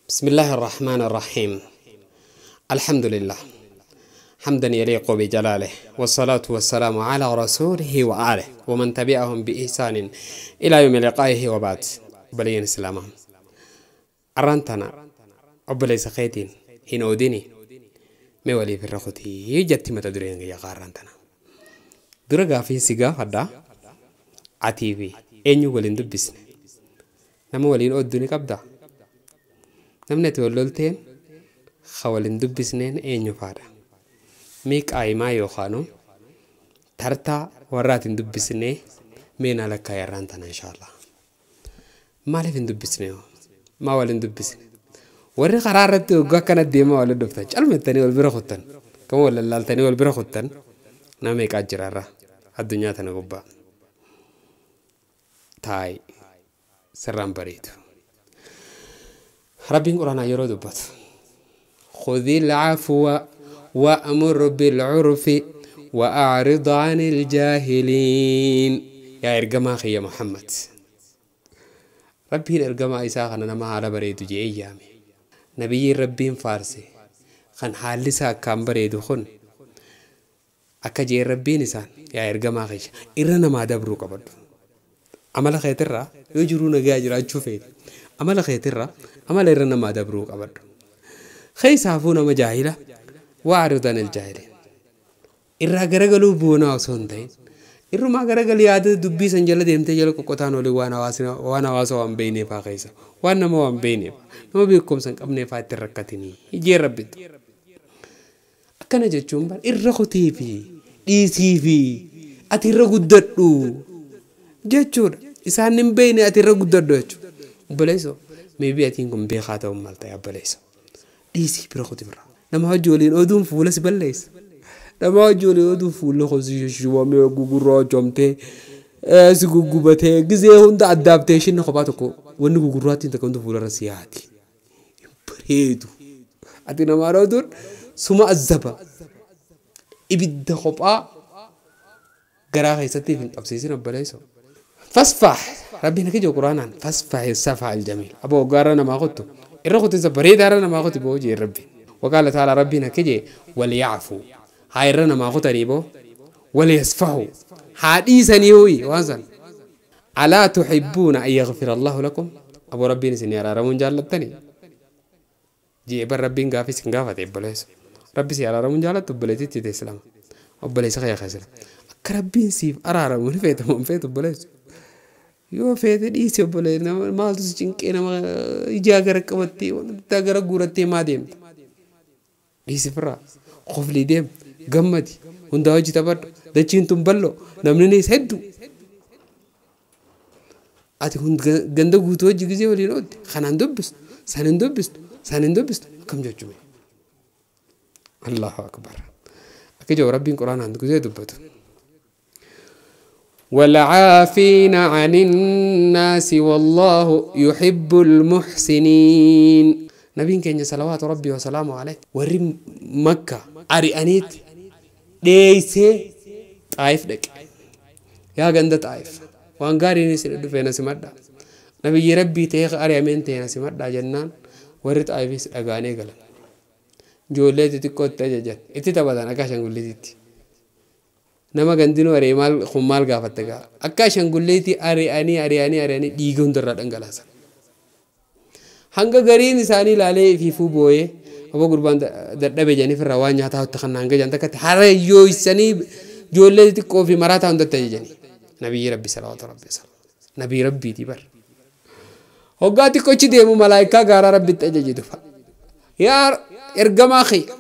بسم الله الرحمن الرحيم. الحمد لله حمدا يليق بجلاله، والصلاة والسلام على رسوله وآله ومن تبعهم بإحسان إلى يوم لقائه، وبعد. بلين السلامة أرانتنا أبليس خيتين هنوديني مولي في الرخوتي جت متدرين يا قارنتنا درجة في سجا هدا عتيبي إنيو ولين دبسنا نمو ولين أدوني كبدا namni ati wal lolteen ka waliin dubbisneen eenyu faadha? Mee qaayimaa yookaanu tartaa warra ati hin dubbisnee mee na lakkaa yarraan tana inshaallah. Maaliif hin dubbisne hoo? Maa wal hin dubbisne? Warri karaa irratti waggaa akkana deemaa wal dhuftan calmettanii wal bira kuttan kama wal lallaaltanii wal bira kuttan nama meeqaa jira irra addunyaa tana gubbaa. Taayi sirraan bareedu. ربي قرآن يرد بات خذ العفو وأمر بالعرف وأعرض عن الجاهلين. يا إرجما أخي يا محمد، ربي إرجما إساق أنا ما على بريد جي أيامي نبي ربي فارسي خن حالسا كام بريد خن أكجي ربي نسان. يا إرجما أخي إرنا ما دبرو قبل عمل خيترا يجرون جاجرا تشوفين عمل خيترا عمل إرنا ما دبرو قبل خيسافونا مجاهلة وأعرض عن الجاهلين. إرا غرغلو بونا وسونتين إرو ما غرغل ياد دبي سنجل ديمتي جل كوكوتان ولي وانا واسنا وانا واسو وان بيني فا خيسا وانا ما وان بيني ما بيكم سن قبني فا تركتني يجي ربي أكنا جچون بار إرا خطي في دي سي في أتي رغددو جچون إسان نم بيني أتي رغددو جچون بليسو maybe أتينكم بيخاتا ومالتا يا بليسو ديسي برخوتي برا لما هجولين أدوم فولس بليس لما هجولين أدوم فول خزي شوامي غوغورا جمتي سغوغوبتي غزي هند adaptation خباتكو ون غوغوراتين تكون فول رسياتي بريدو أتينا مارودون سما الزبا إبدا خبا غرا خيستي في أبسيسين بليسو فاصفح ربي نكجو قرآن فاصفح الصفح الجميل أبو قارنا ما قلت الرخوت زبريد أنا ما قلت بوجي ربي. وقال تعالى ربي نكجي وليعفو هاي رنا ما قلت ريبو وليصفحوا حديثا يوي وازن ألا تحبون أن يغفر الله لكم. أبو ربي نسني على رمون جالتني جي بر ربي نقافي سنقافة إبليس ربي سي على رمون جالت بليتي تسلم إبليس خير خسر ربي نسيب أرى رمون فيت من فيت إبليس yoo feete dhiisi obboleessa nama maaltu si cinqee nama ijaa gara qabattee wanta gara guurattee maa deemta dhiisi firraa qofli deem gammadi hundaa hojii taphadhu dachiin tun bal'oo namni ni hedduu ati ganda guutuu hojii gisee waliin oolte kanaan dubbistu sanin dubbistu sanin dubbistu akkam jechuudha. Allahu akbar akka jiru rabbiin quraanaan gisee dubbatu. والعافين عن الناس والله يحب المحسنين. نبي كان صلوات ربي وسلامه عليه وري مكة أريانيت ديسي طائف دك يا غند طائف وان غاري نسي دفena simadha نبي ربي تيخ أريامين تينا simadha jennaan warri xaayifis dhagaanee galan ijoollee xixiqqootti ajajan itti taphatan akka ashaangulliititti nama gandinuu ari'ee maal kun maal gaafatte gaa akka ashaangulliitii ari'anii ari'anii ari'anii dhiiga hundarraa dhangalaasan hanga gariin isaanii ilaalee ifiifuu booyee aboo gurbaan dadhabe jedhanii firraa waan nyaataa hojjetan kan hanga jedhan takkatti harayyooysanii ijoollee xixiqqoo fi maraataa hundatti ajajanii nabiyyi rabbi salawaatu rabbi salaam nabiyyi rabbiitii bar hoggaa xiqqoochi deemu malaayikaa gaaraa rabbitti ajaje dhufa yaa ergamaa kiyya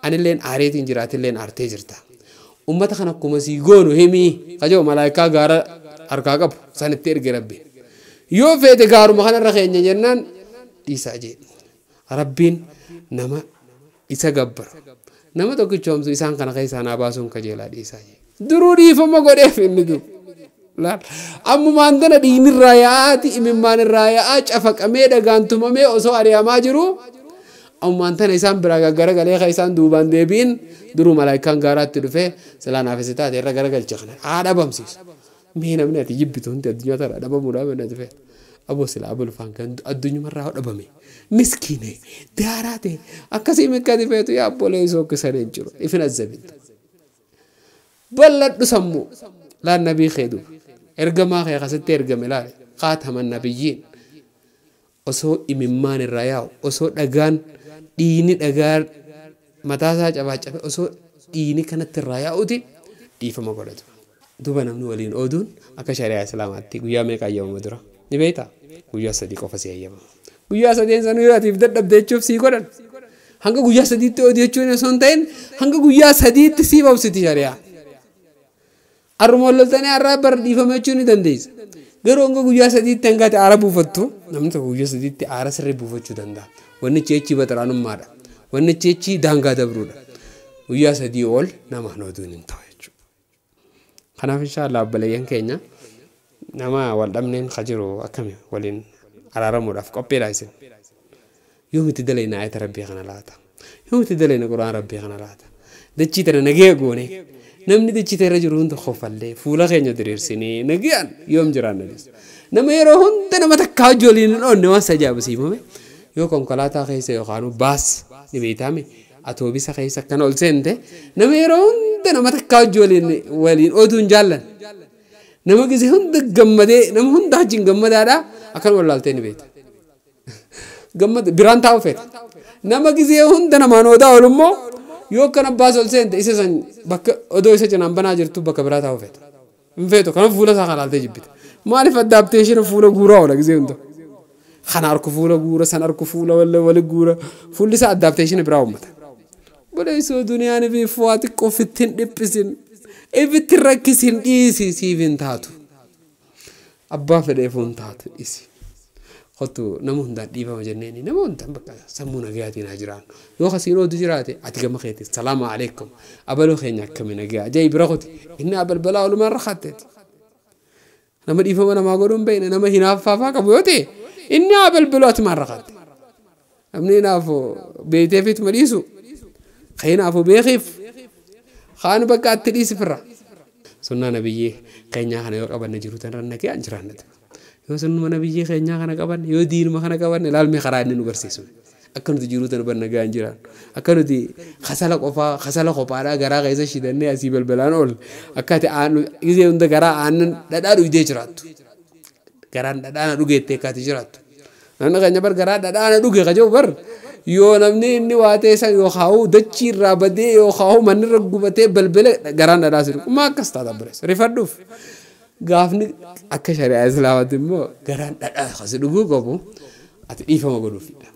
anilleen aareetiin jiraatilleen aartee jirta ummata kana akkuma sii goonu himii kajoo malaayikaa gaara harkaa qabu sanitti erge rabbi yoo feete gaaruma kanarra keenya jennaan dhiisaa jee rabbiin nama isa gabbaru nama tokkichoomsu isaan kana keessaa naa baasuun kajeelaa dhiisaa jee duruu dhiifama godheef inni dur laal ammumaan tana dhiigni irraa yaa'aati imimmaan irraa yaa'aa cafaqamee dhagaan tumamee osoo ari'amaa jiru ammumaan tana isaan biraa gaggaragalee ka isaan duubaan deebiin duruu malaayikaan gaaraatti dhufee silaa naafisi taate irra garagalche kana haa dhabamsiisu mee namni ati jibbitu hundi addunyaa tana dhabamuudhaaf inni ati feeta Aboo sila abalu faan kan addunyumarraa dhabame miskiine daaraa ta'e akkasii mikkati feetu yaa obbolee isoo kisan hin jiru ifin azzabintu. Bal'adhu sammuu laan nabii kee duuba ergamaa kee akkasitti ergame laale qaataman nabiyyiin osoo imimmaan irraa yaa'u osoo dhagaan dhiini dhagaa mataasaa cabaa cabe osoo dhiini kanatti irraa yaa'uti dhiifama godhatu. Duuba namni waliin ooduun akka shari'aa islaamaatti guyyaa meeqa ayyamama dura? Ni beektaa? Guyyaa 3 qofa si ayyamama. Guyyaa 3 sanuu yoo atiif dadhabde jechuuf sii godhan. Hanga guyyaa 3tti ooduu jechuun osoo hin ta'in hanga guyyaa 3tti sii obsiti shari'aa. Har'uma wal loltanii har'aa bara dhiifama jechuu ni dandeessa. Garuu hanga guyyaa 3tti hanga ati aara buufattu namni tokko guyyaa 3tti aara sirrii buufachuu danda'a. Wanni cheechii baxaraanummaadha. Wanni cheechii daangaa dabruudha. Guyyaa 3 ol namaan oduun hin ta'u jechuudha. Kanaaf inshaallah obboleeyyan keenya nama wal dhabneen ka jiru akkami waliin araaramuudhaaf qophiidha isin. Yoom itti dalayna ayata rabbii kana laata? Yoom itti dalayna quraan rabbii kana laata? Dachii tana nagee goone namni dachii tana irra jiru hunda kofallee fuula keenya diriirsinee nagayaan yoom jiraanna dhis. Nama yeroo hunda nama takkaa hojii waliin hin oonne waan ajaa'ibsiifame yoo konkolaataa keessa yookaan baas ni beektaame atoobisa keessa akkana ol seente nama yeroo hunda nama takkaa hojii waliin oduu hin jaallan. Nama gisee hunda gammadee nama hunda wajjin gammadaadha akkana wallaaltee ni beekta. Gammada biraan taa'u feeta. Nama gisee hunda namaan odaa oolummoo yoo akkana baas ol seente isa san bakka odoo isa cinaan banaa jirtu bakka biraa taa'u feeta. Hin feetu kanaaf fuula isaa kan laaltee jibbita. Maaliif addaapteeshin fuula guuraa oola gisee hunda. Kana harku fuula guura san harku fuula wali guura fuulli isaa addaapteeshin biraa uummata. Boleessoo duniyaan fi fuwaa xiqqoo ofitti hin dhiphisin. Ifitti rakkisin dhiisi siif hin taatu. Abbaa fedheefuu hin taatu dhiisi. Kottu nama hundaan dhiifama jenneeni nama hundaan bakka sammuu nagayaatiin haa jiraannu. Yoo kasiin oodu jiraate ati gama keetiin salaamu alaikum abaluu keenya akkami nagayaa jai bira kuti inni abalbalaa olumaan rakkaatteeti. Nama dhiifama namaa godhuu hin beekne nama hinaaffaafaa qabu yoo ta'e inni abalbaluu atumaan rakkaatte. Namni hinaafu beekteefituma dhiisu ka hinaafu beekiif kaan bakka atti dhiisi firra. Sunnaa nabiyyii keenyaa kana yoo qabanne jiru tanarra nagayaan jiraannata. Yoo sunnuma nabiyyii keenyaa kana qabanne yoo diinuma kana qabanne ilaalmi karaa inni nu garsiisu. Akka nuti jiruu tana barna ga'an jiraan. Akka nuti kasala qofaa kasala kophaadhaa garaa keessa shidannee asii balbalaan ool. Akka ati aanu gisee hunda garaa aannan dhadhaa dhugdee jiraattu. Garaan dhadhaa na dhugeettee akka ati jiraattu. Namni keenya bar garaa dhadhaa na dhuge ka jedhu bar yoo namni inni waa ta'e san yoo kaa'u dachii irraa badee yoo kaa'u manni irra gubatee balbala garaan dhadhaa si dhugu. Maa akkas taata bareessa rifadhuuf. Gaafni akka shari'aa islaamaatti immoo garaan dhadhaa kasi dhuguu qabu ati dhiifama godhuufidha.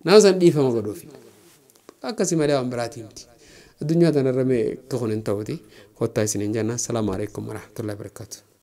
Nama san dhiifama godhuufidha. Akkasii malee waan biraatii miti. Addunyaa tanarra mee akka kun hin ta'uti. Kottaa isiniin jenna. Assalaamu alaikum warahmatullahi wabarakatuh.